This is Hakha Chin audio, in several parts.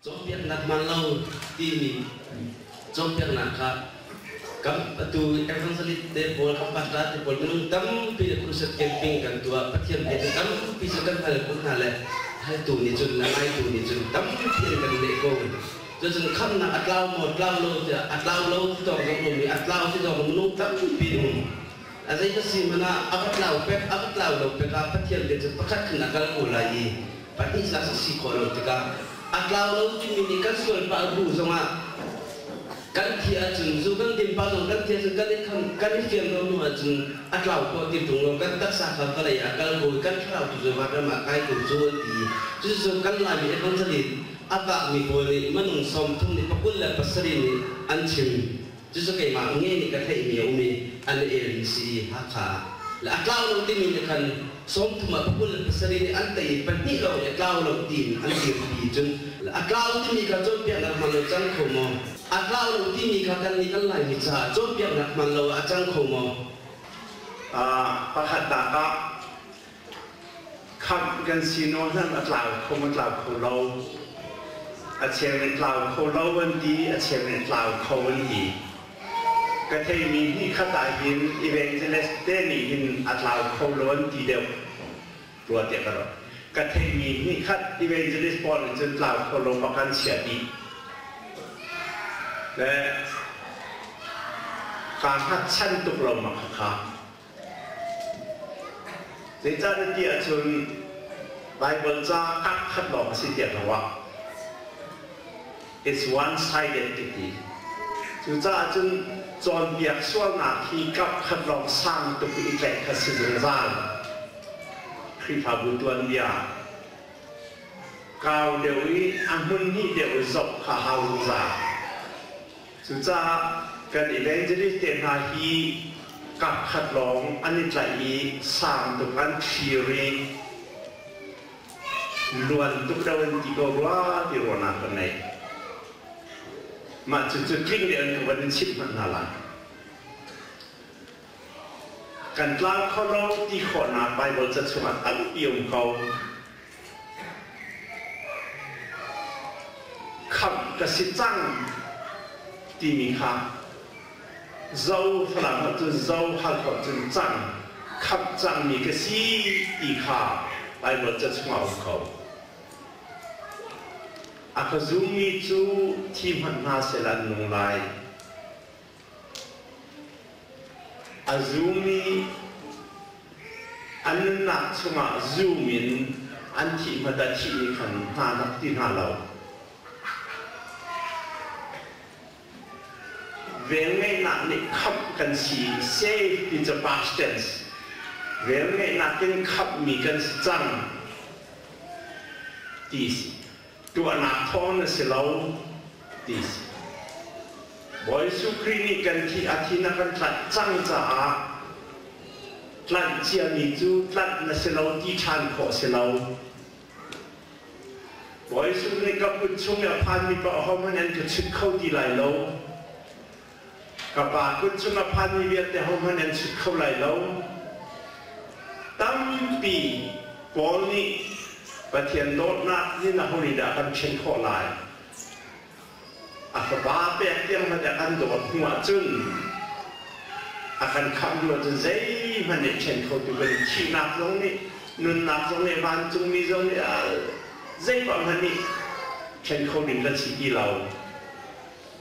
Cawnpiaknak hmanlo timi cawnpiaknak kha kan atu evangelist te pawl kan pastor te pawl minung tampi le crusade camping kan tuah. Pathian bia cu tampi cu kan hal ko hna le haltu nih cun le ngaitu nih cun tampi an kan leh ko. Cucun khamhnak a tlau maw tlau lo tiah a tlau lo ti tawk zong um i a tlau ti zong minung tampi um. A zei ka si hmanh ah a va tlau pek a va tlau lo pek ah Pathian bia cu pakhat khan a kal ko lai i pahnih sa si khawh lo tikah a tlau lo timi nih kan sual pah bu zongah kan thi ahcun zu kan din pah zong kan thi ahcun kan i kham kan i fian lo hnu ahcun a tlau khawh ti ṭung lo. Kan taksa kha vawlei ah kal ko i kan thlarau tu cu vanram ah kai ko cu an ti. Cucu kan Laimi evangelist a vakmi pawl nih minung 30 nih 27 nih an chim. Cucu keimah nge nih ka theihmi a um i an i elmi si i Hakha ah le a tlau lo timi nih khan 30 ah 27 nih an tei i pahnih lawng nih a tlau lo tiin an dirpi. Cun a tlau timi kha cawnpiaknak hman lo cang kho maw? A tlau lo timi kha kannih kan Laimi caah cawnpiaknak hman lo ah a cang kho maw? Pakhatnak ah khamh kan si nawl hlan a tlau kho maw tlau kho lo? A cheu nih tlau kho lo an ti, a cheu nih tlau kho an ti. Ka theimi hnih khat ah hin evangelist te nih hin a tlau kho lo an ti deuh rua tiah ka ruah. Ka theimi hnih khat evangelist pawl nih cun tlau kho lo bak an chia dih. Le kaa hngatchan tuk lo ma khakha. Zeicah na ti ahcun Baibal ca khat lawng a si tiah ka ruah. It's one-sided ka ti. Cucaah cun cawnpiak sualnak hi kap khat lawng sang tuk i tlaih kha si zungzal. Khrihfabu tuanbia kau deuh i a hmun hnih deuh i zoh kha hau zungzal. Cucaah kan evangelist te hna hi kapkhat lawng an i tlaih i sang tuk an thlir i luan tuk do an ti ko rua ti ruahnak ka ngei. Mah cucu tling deuh in ka van in chimh hmanh hna lai. Kan tlau kho lo ti khawhnak Baibal ca chungah tampi um ko. Khamh ka si cang timi kha zo Falam holh cun zo Halkha cun cang khamh cangmi ka si ti kha Baibal ca chungah a um ko. A ka zummi cu thi hmanh hna sehla an nung lai. A zumi an nunnak chungah zum in an thih hmanh ah thih nih khan hna rak ti hna lo. Velngeihnak nih khamh kan si, save ti cu past tense. Velngeihnak in khamhmi kan si cang ti si. Tuahnak thawng na si lo ti si. Bawi Jesuh Khrih nih kan thi a thi na kan tlanh cang caah tlanh ciami cu tlanh na si lo ti ṭhan khawh si lo. Bawi Jesuh nih ka kut chung i a phanmi pa ahohmanh an ka chut kho ti lai lo. Ka pa kut chung a phanmi vialte ahohmanh an chut kho lai lo. Tampi Paul nih Pathian dawtnak nih aho nih dah kan ṭhen khawh lai? A fapa pek tiang hmanh a kan dawt hnu ahcun a kan khamh hnu ahcun zeihmanh nih ṭhen khotu kan thihnak zong nih nunnak zong nih vancungmi zong nih zeipaoh hmanh nih ṭhen kho ding kan si ti lo.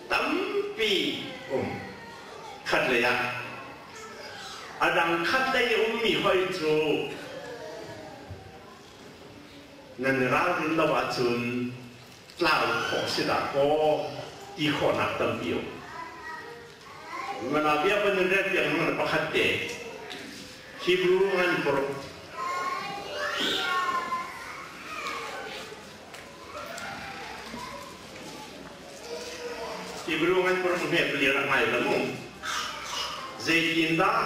Tampi um khat lei ah a dang khat lei i ummi hoi cu nan i ralrin lo ahcun tlau khawh si dah kaw ti khawhnak tampi um. Mana bia ban in rel piak nang pakhat te Hebrew ngan paruk. Hebrew ngan paruk hme pali rak ngai la mu. Zeitindah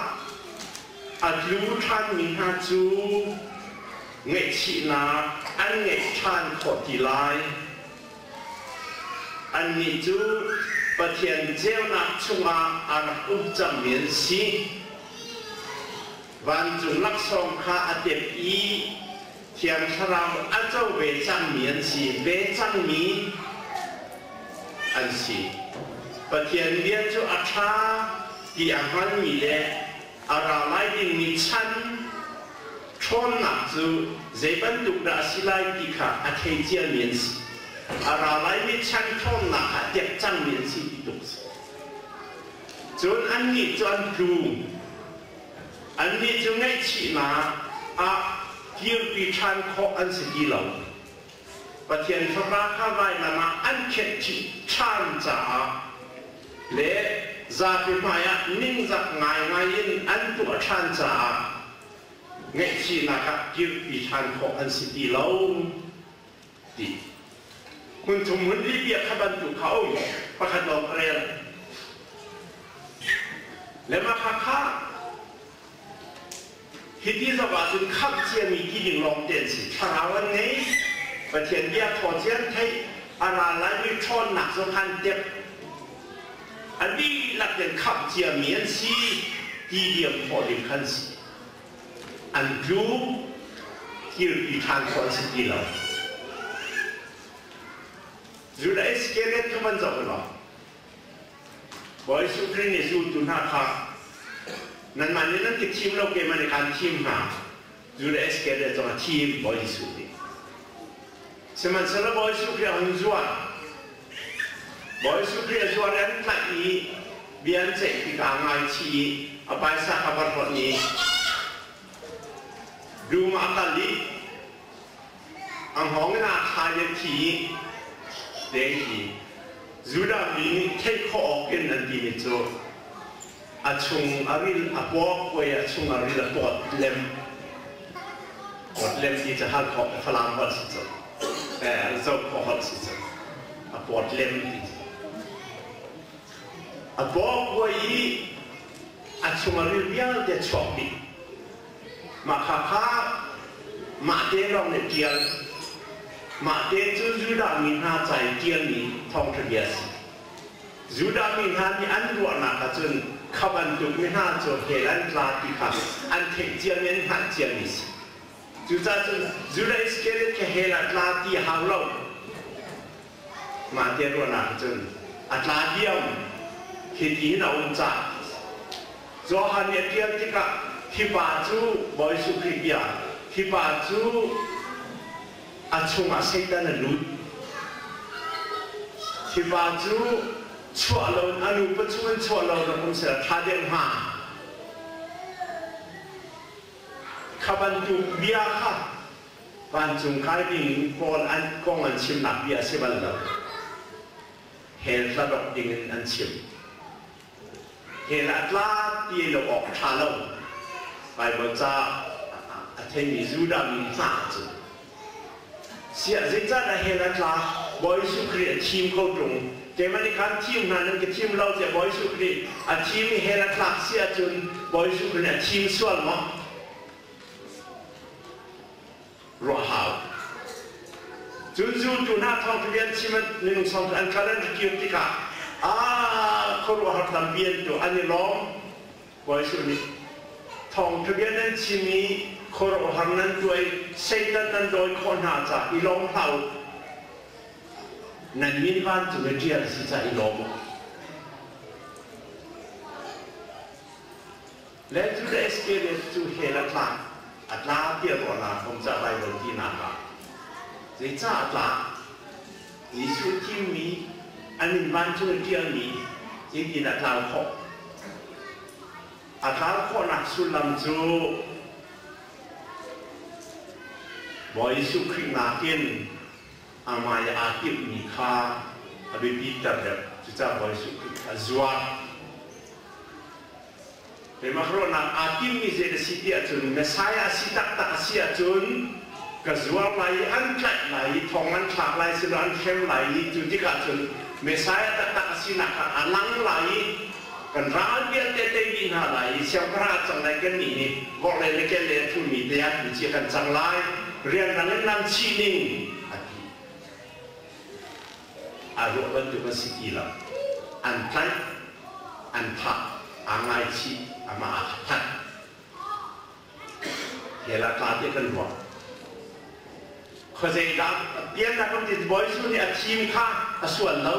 a tlu ṭhanmi hna cu ngaihchihnak an ngeih ṭhan khawh ti lai? Annih cu Pathian ceunak chungah a rak um cangmi an si. Vancung laksawng kha a tep i Thiang Thlarau a co ve cangmi an si ve cangmi. an si. Pathian bia cu a ṭha ti a hngalmi le a ra lai dingmi chan ṭhawnnak cu zei bantuk dah a si lai ti kha a thei ciami an si. A ra laimi chan ṭhawnnak ah tek cangmi an si ti tuk a si. Cun annih cu an tlu. Annih cu ngaihchihnak ah kirpi ṭhan khawh an si ti lo. Pathian Fapa kha vailam ah an khenh chih ṭhan caah le zapi hmaiah ningzak ngaingai in an tuah ṭhan caah ngaihchihnak ah kirpi ṭhan khawh an si ti lo ti. Hmun thum hmun li bia kha bantuk kha um pakhat lawng ka rel. Le mah kha kha Hiti zong ahcun khamh ciami ti ding lawng te an si. Thlarau an ngei, Pathian bia thaw cia an theih, a ra laimi ṭhawnnak zong kha an tep. A dihlak in khamh ciami an si ti diam khawh ding khan si. An tlu, kirpi ṭhan khawh an si ti lo. Judah Iskariot kha van zoh u law, Bawi Jesuh Khrih nih zultu hna kha nanmah nih nan ka thim lo keimah nih kaan thim hna. Judah Iskariot zong a thim Bawi Jesuh nih. Sihmanhsehlaw Bawi Jesuh Khrih a hun zuar. Bawi Jesuh Khrih a zuar i an tlaih i bia an ceih tikah a ngaichih i a paisa kha va hlawnh i dum ah a kal i a hngawng in aa thlai i a thi i dengki Judah mi nih theih khawh awk in an timi cu a chung a ril a pawk kuai a chung a ril a pawt lem pawt lem ti cu hal khawh Falam holh si cu zo khawh holh si cu a pawt lem ti cu a pawk kuai i a chung a ril vialte chuak dih. Mah kha kha mahte lawng nih ṭial. Mahte cu Judah mi hna ca i ṭialmi thawngṭha bia a si. Judah mi hna nih an ruahnak ahcun kha bantuk mi hna cu hell an tla ti kha an theih ciami an hngalh ciami a si. Cucaah cun Judah Iskariot kha hell ah tla ti a hau lo. Mahte ruahnak ahcun a tla diam. Hiti hin a um cah. Johan nih a ṭial tikah hi pa cu Bawi Jesuh Khrih bia, hi pa cu a chungah Satan a lut. Hi pa cu chuah lo a nupa chung in chuah lo rak um seh ṭha deuh hnga. Kha bantuk bia kha vancung kai ding Paul an kong an chimnak bia a si bal lo. Hell hladok ding in an chim. Hell a tla ti lo awk a ṭha lo. Baibal ca a theimi Judah mi hna cu siah zeicahdah hell a tla? Bawi Jesuh Khrih a thim kho ṭung. Keimah nih khan thim hna nan ka thim lo tiah Bawi Jesuh Khrih a thim i hell a tlak si ahcun Bawi Jesuh Khrih nih a thim sual maw? Ruah hau. Cun zultu hna thawngṭha bia an chim minung sawm an kal an kir tikah ah khuaruahhar tampi an tuah an i lawm. Bawi Jesuh nih thawngṭha bia nan chim i khuaruahhar nan tuah i Satan nan dawi khawh hna caah i lawm hlah u. Nan min vancung i ṭial a si caah i lawm u. Le Judah Iskariot cu hell a tlak, a tla tiah ruahnak um ca Baibal tinak ah zeicah a tlak? Jesuh thimmi, an min vancung i ṭialmi zeitin a tlau khawh? A tlau khawhnak sullam cu Bawi Jesuh Khrih nakin amah i aa timhmi kha a biapiter deuh. Cucaah Bawi Jesuh Khrih kha a zuar. Keimah ruahnak aa timmi zei na si ti ahcun Messiah a si taktak a si ahcun ka zuar lai i an tlaih lai i thong an thlak lai silo an hrem lai i cu tikah cun Messiah taktak a sinak kha a lang lai i kan ral vialte tei dih hna lai i siangpahrang a cang lai kannih nih vorhlei le kelle a ṭhumi te ah tu cia kan cang lai rianrang in nan chih ning a ti. Aa ruah bantuk a si ti lo. An tlaih, an thah, aa ngaichih, amah aa that. Hell ah tla tiah kan ruah. Khuazei dah piannak kan ti Bawi Jesuh nih a thim kha a sual lo.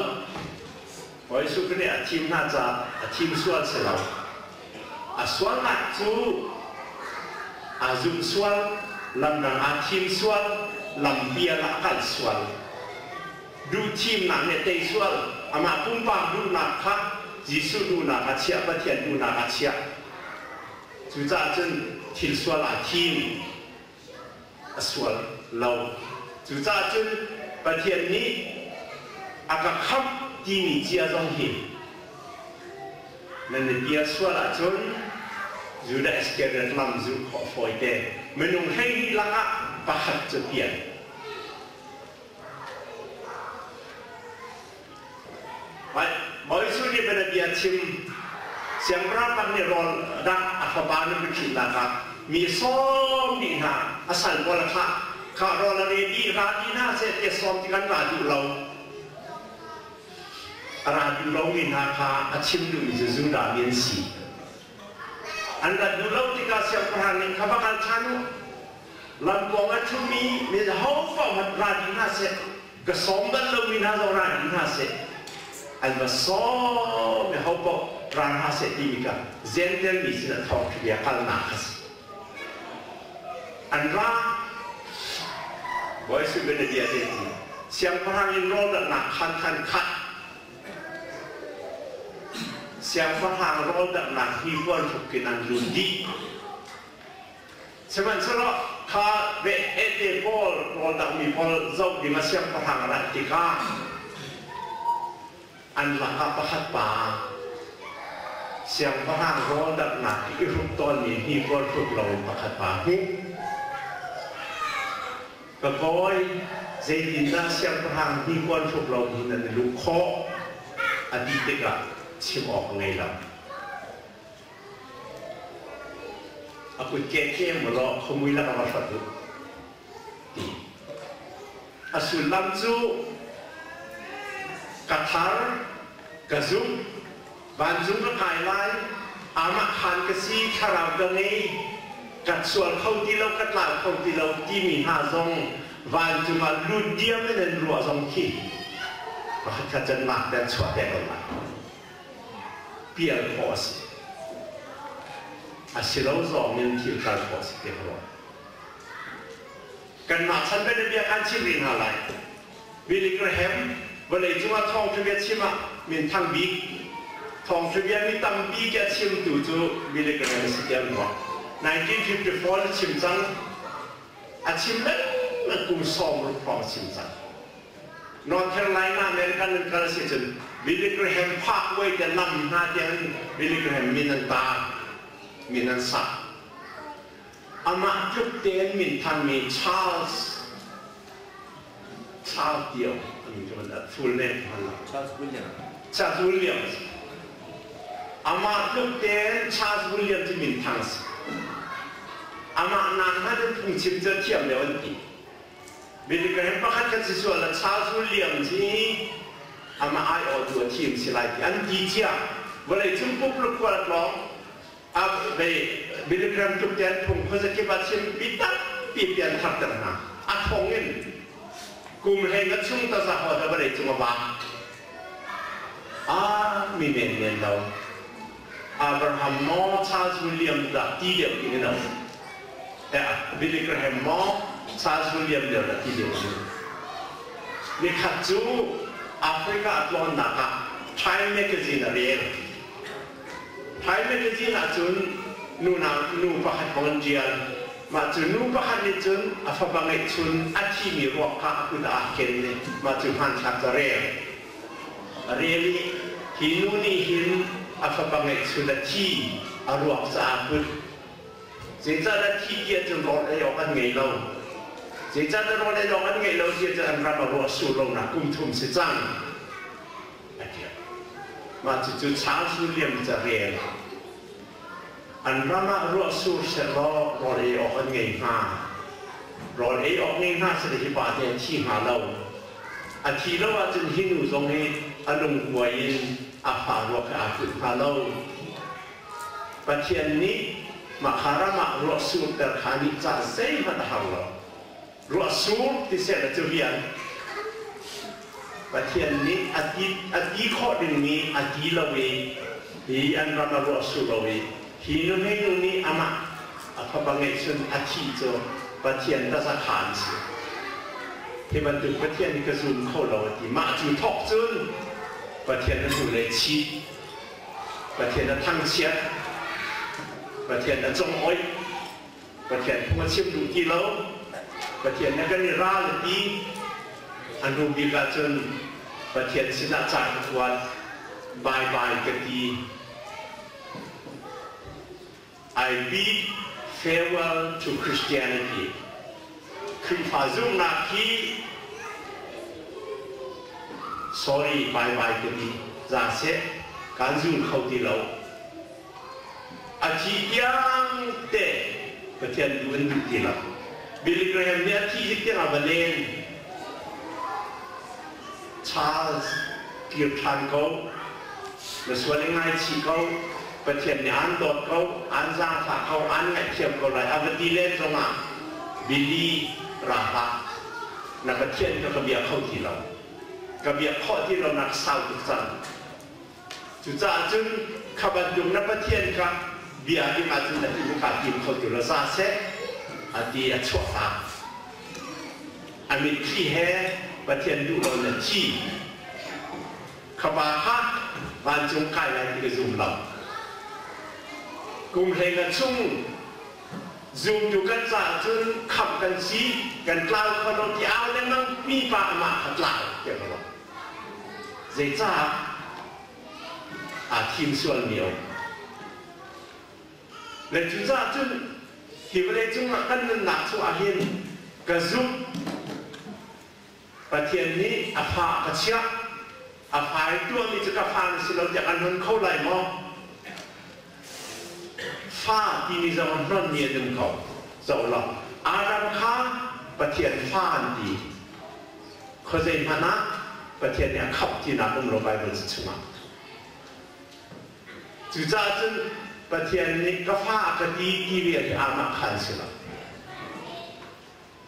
Bawi Jesuh Khrih nih a thim hna caah a thim sual si lo. A sualnak cu aa zum sual, lamdang aa thim sual, lampial ah a kal sual. Duh thimnak nih a tei sual. Amah pumpak duhnak kha Jesuh duhnak a chiah, Pathian duhnak a chiah. Cucaah cun thil sual aa thim. A sual lo. Cucaah cun Pathian nih a ka khamh timi cia zong hi nan i bia sual ahcun Judah Iskariot lam zulh khawh fawite. Minung 12 lakah pakhat cu pian. Bawi Jesuh nih bianabia chim siangpahrang bak nih rawl rak a fapa nupi ṭhitnak ah mi sawm dih hna a sal pawl a thlah kha rawl a re dih ra dih hna seh tiah sawm tik an ra duh lo a ra duh lomi hna kha a chim duhmi cu Judah mi an si an rat duh lo tikah siangpahrang nih kha va kal ṭhan u lamkuang a ṭhumi mi ho paoh hmanh ra dih hna seh ka sawm bal lomi hna zong ra dih hna seh an va sawm i ho paoh ra hna seh timi kha Jentail mi sinah thawngṭha bia kalnak kha si an ra Bawi Jesuh bianabia te ti siangpahrang in rawldanghnak khan khan khat siangpahrang rawldanghnak hnipuan hruk in an lut dih Sihmanhsehlaw kha ve ete pawl rawldangmi pawl zoh ding ah siangpahrang a rat tikah an lakah pakhat pa siangpahrang rawldanghnak i hruk tawnmi hnipuan hruk loin pakhat pa hmuh. Ka kawi, zeitindah siangpahrang hnipuan hruk lo hi nan i luh khawh? a ti tikah chim awk a ngei lo. A kutke tlem ulaw khuamui lakah va hrat u ti. A sullam cu ka thar, ka zumh, vancung ka kai lai, amah khan ka si, thlarau ka ngei, ka sual kho ti lo, ka tlau kho ti lo timi hna zong vancung ah lut diam in an ruah zong khi pakhat khat can lak te an chuah te ko lai. Pial khawh a si. A si lo zong in thil kal khawh a si te ko. Kanmah chan bianabia kan chim rih hna lai. Billy Graham vawlei cungah thawngṭha bia chim ah minthang bik thawngṭha bia mi tampi a chimtu cu Billy Graham a si tiah an ruah. 1954 a chim cang. A chim lengmang kum 60 hrawng a chim cang. North Carolina American an kal si cun Billy Graham Parkway te lam hna tiang Billy Graham min an tar min an sak amah tluk tein min thanmi Charles Charles Tio amin ka full name Charles Williams Charles Williams amah tluk tein Charles Williams cu min thang si amah nak hmanh in phungchim cu thiam deuh an ti Billy Graham pakhat khat si sual la Charles Williams hi amah aiawhtu a thim si lai ti an ti cia. Vawlei cung pumpluk khual a tlawng. Billy Graham tluk te an phung khuazakip ah chim mi tampi pi an harter hna. A thong in kum hlei nga chung ta za haw vawlei cung a vak. Ah mi men men lo. Abraham maw Charles Williams dah ti deuh in a Billy Graham maw Charles William deuh dah ti deuh in Nikhat cu Africa a tlawnnak ah Time magazine a rel. Time magazine ahcun nu nu pakhat kong an ṭial. Mah cu nu pakhat nih cun a fapa ngeihchun a thimi ruak kha a kut ah aa ken i mah cu hmanthlak cu a rel. A rel i hi nu nih hin a fapa ngeihchun a thi a ruak caah put. Zeicahdah thi ti ahcun rawl ei awk an ngei lo. Zeicahdah rawl ei awk an ngeih lo ti ahcun an ram a ruah sur lonak kum thum si cang. A ti. Mah cucu Charles William ca rel. An ram ah ruah sur sehlaw rawl ei awk an ngei hnga. Rawl ei awk ngei hna seh hi pa te a thi hnga lo. A thi lo ahcun hi nu zong hi a lungkuai in a fa ruak he aa tluk hnga lo. Pathian nih mahka ram ah ruah surter kha nih ca zeihmanh a har lo. Ruah sur ti seh cu rian. Pathian nih a ti a ti khawh dingmi a ti lo i hi an ram a ruah sur lo i hi nuhmei nu nih amah a fapa ngeihchun a thih cu Pathian taza khaan si. Hi bantuk Pathian hi ka zum kho lo a ti. Mah cu thawk cun Pathian a hnulei chih. Pathian a thangchiat. Pathian a congoih. Pathian phung a chim duh ti lo. Pathian he kan i ral a ti. A hnu bik ahcun Pathian sinah ca ka kuat. Bye bye ka ti. I bid farewell to Christianity. Khrihfa zumhnak hi sorry bye bye ka ti. Za seh kan zum kho ti lo. A thi tiang te Pathian duh an duh ti lo. Billy Graham nih a thi zik tiang a va len. Charles kir ṭhan ko. Na sual i ngaichih ko. Pathian nih aan dawt ko, aan zaangfah ko, aan ngaihthiam ko lai. A va ti len zongah Billy ra hlah. Na Pathian ka ka bia kho ti lo. Ka biak khawh ti lo nak sau tuk cang. Cucaah cun kha bantuk na Pathian kha bia ding ahcun na ti kaa tim kho ti lo za seh a ti a chuah ta. A mitthli he Pathian duh lo na thi. Kha pa kha vancung kai lai ti ka zum lo. Kum hlei chung zumtu kan caah cun khamh kan si, kan tlau kho lo ti au lengmang mi pa amah kha tlau tiah ka ruah. Zeicah aa thim sualmi a um? Le cucaah cun hi vawlei cungah kan nunnak chungah hin ka zumh Pathian nih a fa a ka chiah a fa i tuahmi cu ka fa na si lo tiah kan hnon kho lai maw? Fa timi zong a hnonmi an um ko. Zoh law Adam kha Pathian fa an ti. Khuazei hmanh ah Pathian nih a khamh tinak um lo Baibal ca chungah. Cucaah cun Pathian nih ka fa a ka ti ti ve hi aamah khan si lo.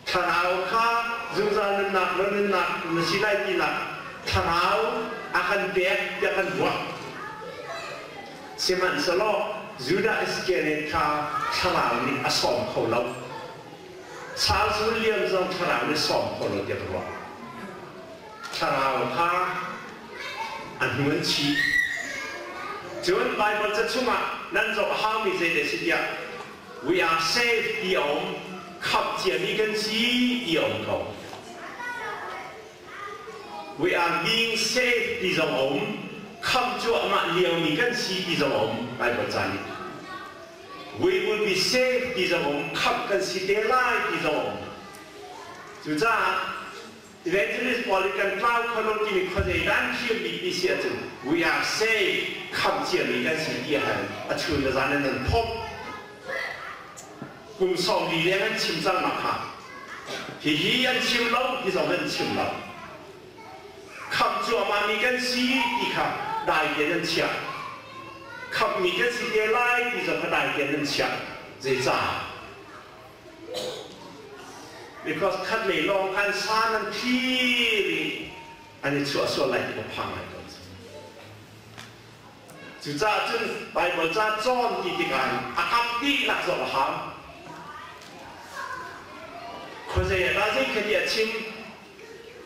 Thlarau kha zungzal nunnak le nunnak na si lai tinak thlarau a kan pek tiah kan ruah. Sihmanhsehlaw Judah Iscariot kha thlarau nih a sawm kho lo. Charles William zong thlarau nih sawm kho lo tiah ka ruah. Thlarau kha a hnu an chih. Cun Baibal ca chungah nan zoh a haumi zeidah a si tiah We are saved ti a um. Khamh ciami kan si ti a um ko. We are being saved ti zong a um. Khamh cuahmah liomi kan si ti zong a um. Bible ca nih. We will be saved ti zong a um. Khamh kan si te lai ti zong a um. Cucaah Evangelist pawl nih kan tlau kho lo timi khuazei dan thiammi ti si ahcun we are saved khamh ciami kan si ti ahhan a chun le zan in nan phomh kum 40 leng an chim cang ma kha hihi an chim lo hi zong an chim lo khamh cuahmah mi kan si ti kha dai tein an chiah khamh mi kan si te lai ti zong kha dai tein an chiah zeicah Because khat lei lawng khan san an thlir i an i chuah sual lai ti ka phang ngai tawn. Cucaah cun Baibal ca cawn ti tikah hin a kap dihlak zong a hau. Khuazei ah dah zei kha ti a chim?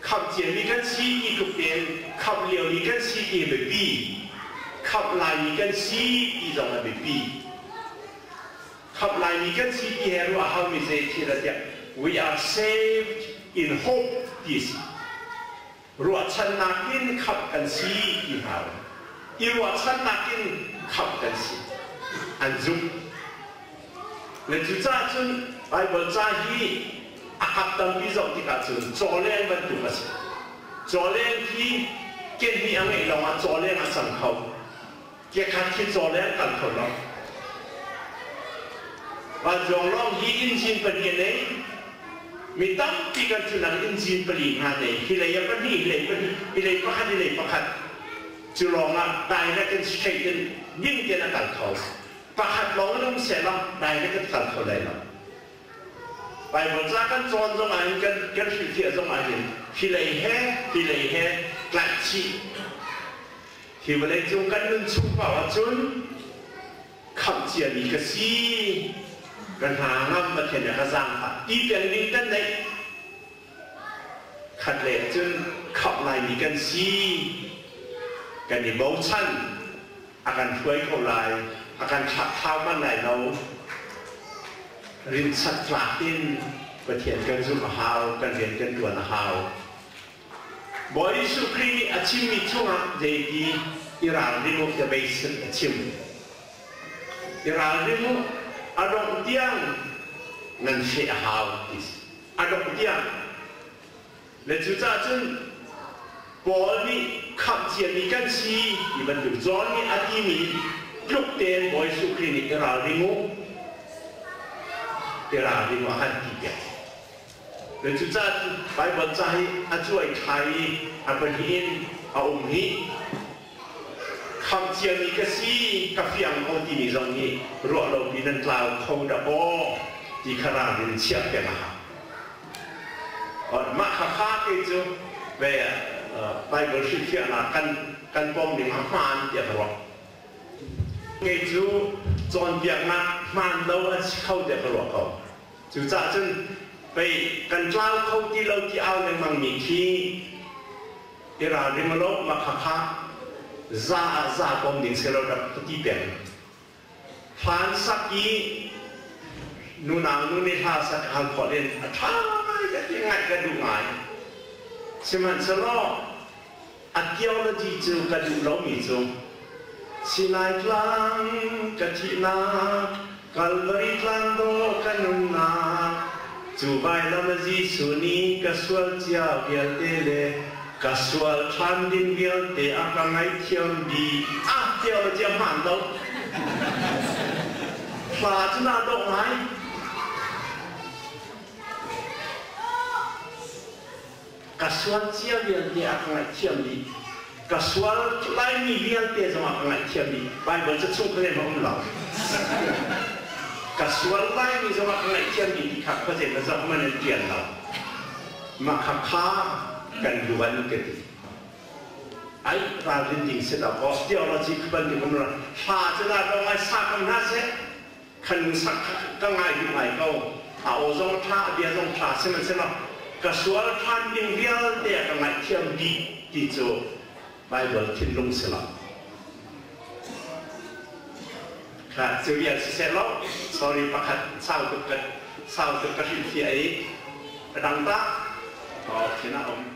Khamh ciami kan si ti tluk tein khamh liomi kan si ti hi biapi. Khamh laimi kan si ti zong a biapi. Khamh laimi kan si ti he ruah haumi zei thil a tiah we are saved in hope ti a si. Ruahchannak in khamh kan si ti hna u. I ruahchannak in khamh kan si. An zumh. Le cucaah cun Baibal ca hi a kap tampi zoh tikah cun cawleng bantuk a si. Cawleng hi kehnih a ngeih lawngah cawleng a cang kho. Kekhat khi cawleng kal kho lo. Vanlawng lawng hi engine pahnih a nei. Mi tampi kan cunak engine pali hna nei. Hi lei ah pahnih, hi lei pahnih, hi lei pakhat, hi lei pakhat. Cu lawng ah direct in straight in ding tein a kal kho. Pakhat lawng in um sehlaw direct in kal kho lai lo. Baibal ca kan cawn zong ah hin kan kan hrilhfiah zong ah hin hi lei he hi lei he Tlaihchih. Hi vawleicung kan nun chung paoh ahcun khamh ciami ka si, ka hna ngam Pathian nih a ka zaangfah ti peng ding kan neih. Khat lei ahcun khamh laimi kan si, kan i bochan, a kan hruai ko lai, a kan thlakthlau bal lai lo. Rinchak tlak in Pathian kan zumh a hau, kan rian kan ṭuan a hau. Bawi Jesuh Khrih nih a chimmi chungah zeiti i ralring u tiah beisik a chim. I ralring u, a dongh tiang nan feh a hau ti si. A dongh tiang. Le cucaah cun Paul nih khamh ciami kan si ti bantuk John nih a timi tluk tein Bawi Jesuh Khrih nih i ralring u, i ralring u a kan ti piak. Le cucaah Baibal ca hi a cuai ṭhai i a pahnih in a um hi khamh ciami ka si ka fiang ko timi zong hi ruah lopi nan tlau kho dah aw ti kha ralrin chiah peng a hau. Mah kha kha ke cu ve Baibal hrilhfiahnak kan kan pom ning a hmaan tiah ka ruah. Kei cu cawnpiaknak hmaan lo an si kho tiah ka ruah ko. Cucaah cun pei kan tlau kho ti lo ti au lengmangmi khi i ralring law mah khakha za ah za pom ding si lo rak ka ti peng. Hlan sak i nunau nu nih hla sak hal khawh in a ṭha ngai ka ti ngaih ka duh ngai. Sihmanhsehlaw a theology cu ka duh lomi cu Sinai tlang ka thihnak, Kalvari tlang dawh ka nunnak, cu vailam a Jesuh nih ka sual cia vialte le ka sual ṭhan ding vialte a ka ngaihthiam dih. Ah, theology a hmaan lo. Hla cu naa dawh ngai. Ka sual cia vialte a ka ngaihthiam dih. Ka sual laimi vialte zong a ka ngaihthiam dih. Baibal ca chung kha um lo. Ka sual laimi zong a ka ngaihthiam dih ti kha khuazei na zoh man in ṭial lo. Mah kha kha kan luan ka ti. Ai ralrin ding si lo. Osteology kha bantuk um lo. Hla cu na do ngai sa ko hna seh. Khan sak ka ngai duh ngai ko. A aw zong a ṭha, a bia zong ṭha sihmanhsehlaw ka sual ṭhan ding vialte a ka ngaihthiam dih ti cu Baibal thinlung si lo. Kha cu vial siseh law, sorry pakhat sau tuk ka sau tuk ka hrilhfiah i a dang ta. Oh, thin a um.